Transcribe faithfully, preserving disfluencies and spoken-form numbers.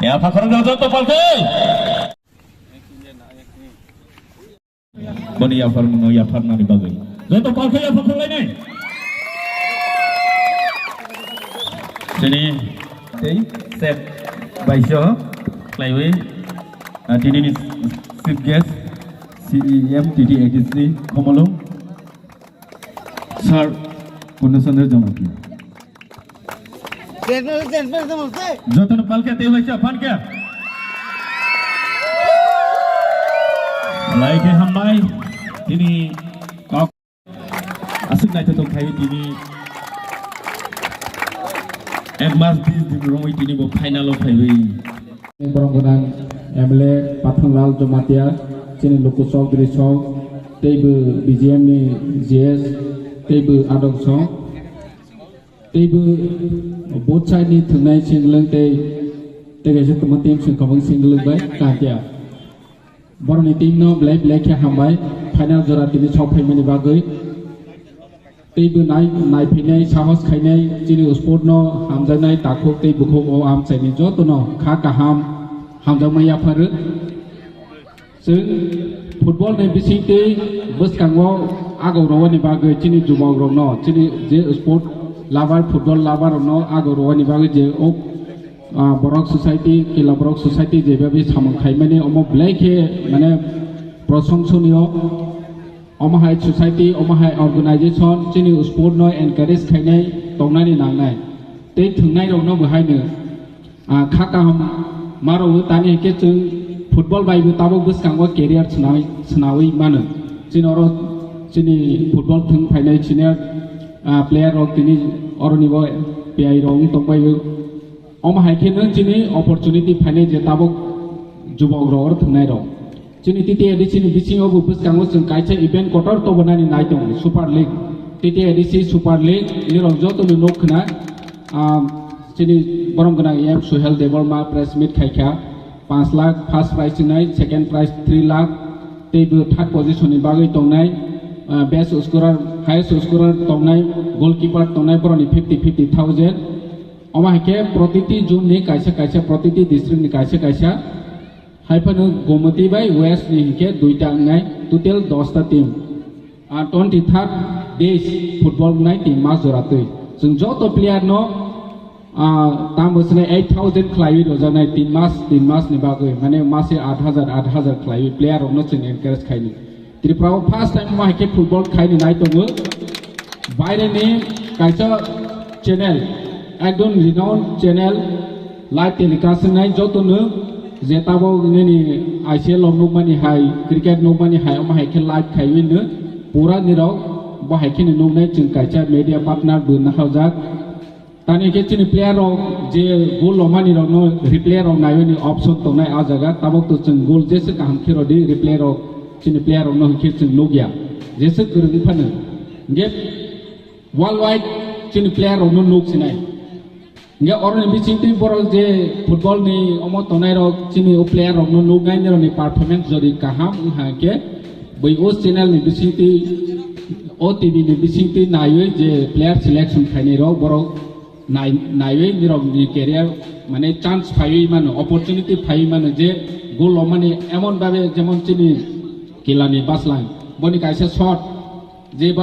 Yapha khoroknai joto palkhai. Boni yapharmung no yapharnani bagwi joto palkhai yapha khorlainai. Sini tei set baisyo khlaiwi, ah, tinini chief guest, C E M T T A D C Khumulwng, Sir Purna Chandra Jamatia. Jotono palkhe tei waisa phankhe. Lai khe hambai. Tini kok aswk naithothok khai tini ek mas bis din romwi tini bo final o phaiwi. Borok gwnang M L A Pathanlal Jamatia, chini Luku Chowdhury song, teibo B J M ni G S, teibo adong song, teibo both side ni thwngnai singlwng tei, tei kaisa tongma team songkhamung singlwng bai kantia. Borokni team no belai belai khe hambai, final jora tini sok phaimani bagwi. Teibo nai, naiphainai, sahos khainai, chini sport no hamjaknai takhuk tei bukhuk o amchaini jotono kha kaham hamjakma yapharo. Chwng football ni bisingtwi bwskango agok rwani bagwi chini jubok rokno, chini je sport lover, football lover rokno agok rwani bagwi je o, ah, borok society, kila borok society jebabi samung khaimani omo belai khe mane proshongsoniyo. Omo hai society, omo hai organization chini sport no encourage khainai tongnani nangnai. Tei thwngnai rokno bo haino, ah, kha kaham ma rwo tani hinkhe chwng football bai bo tabuk bwskango career swnai, swnawi mano. Chini oro chini football thwng phainai senior, ah, player rok tini oroni bo P I rok wng tongbaio. Omo hai khe no chini opportunity phainai je tabuk jubok rok oro thwngnai rok. Chini T T A D C ni bisingo bo bwskango chwng kaisa event kotor tobonani nai tongo, Super League. T T A D C Super League nirok jotono nuk khna, ah, chini borom gwnang M Suhel Debbarma press meet khaikha, panch lakh first prize wngnai, second prize three lakh, tei bo third position ni bagwi tongnai, ah, best scorer, highest scorer tongnai, goalkeeper tongnai, borokni fifty fifty thousand. Omo hai khe protiti zone ni kaisa kaisa, protiti district ni kaisa kaisa. Hai phano Gomoti bai West ni hinkhe duita wngnai, total dosta team. Ah, twenty third days football wngnai tin mas jora twi. Chwng joto player no, ah, tamo swnai eight thousand khlaiwi rojaknai tin mas, tin mas ni bagwi, mane mase aat hajar, aat hajar khlaiwi player rok no chwng encourage khaini. Tripura o first time omo hai khe football khaini nai tongo. Baire ni kaisa channel, ekdom renowned channel, live telecast wngnai joto no je tabok nini I C L rok nukmani hai, cricket nukmani hai, omo hai khe live khaiwi no pura nirok bo hai khe ni nuknai chwng kaisa media partner bo naharjak. Tani khe chini player rok je goal lomani rokno replay rok naiwi ni option tongnai ah jaga, tabok to chwng goal jesa kaham khe rodi replay rok chini player rokno hinkhe chwng nukya, jesa kwrwng phano. Hinkhe worldwide chini player rokno nuk sinai. Hinkhe oroni bisingtwi borok je football ni omo tongnai rok chini o player rokno nuknai nirokni performance jodi kaham wngkha hinkhe bui o channel ni bisingtwi o T V ni bisingtwi naiwi je player selection khainai rok borok nai-, naiwi nirokni career mane chance phaiwi mano, opportunity phaiwi mano je goal lomani emon babe jemon chini kilani baslang boni kaisa shot je ba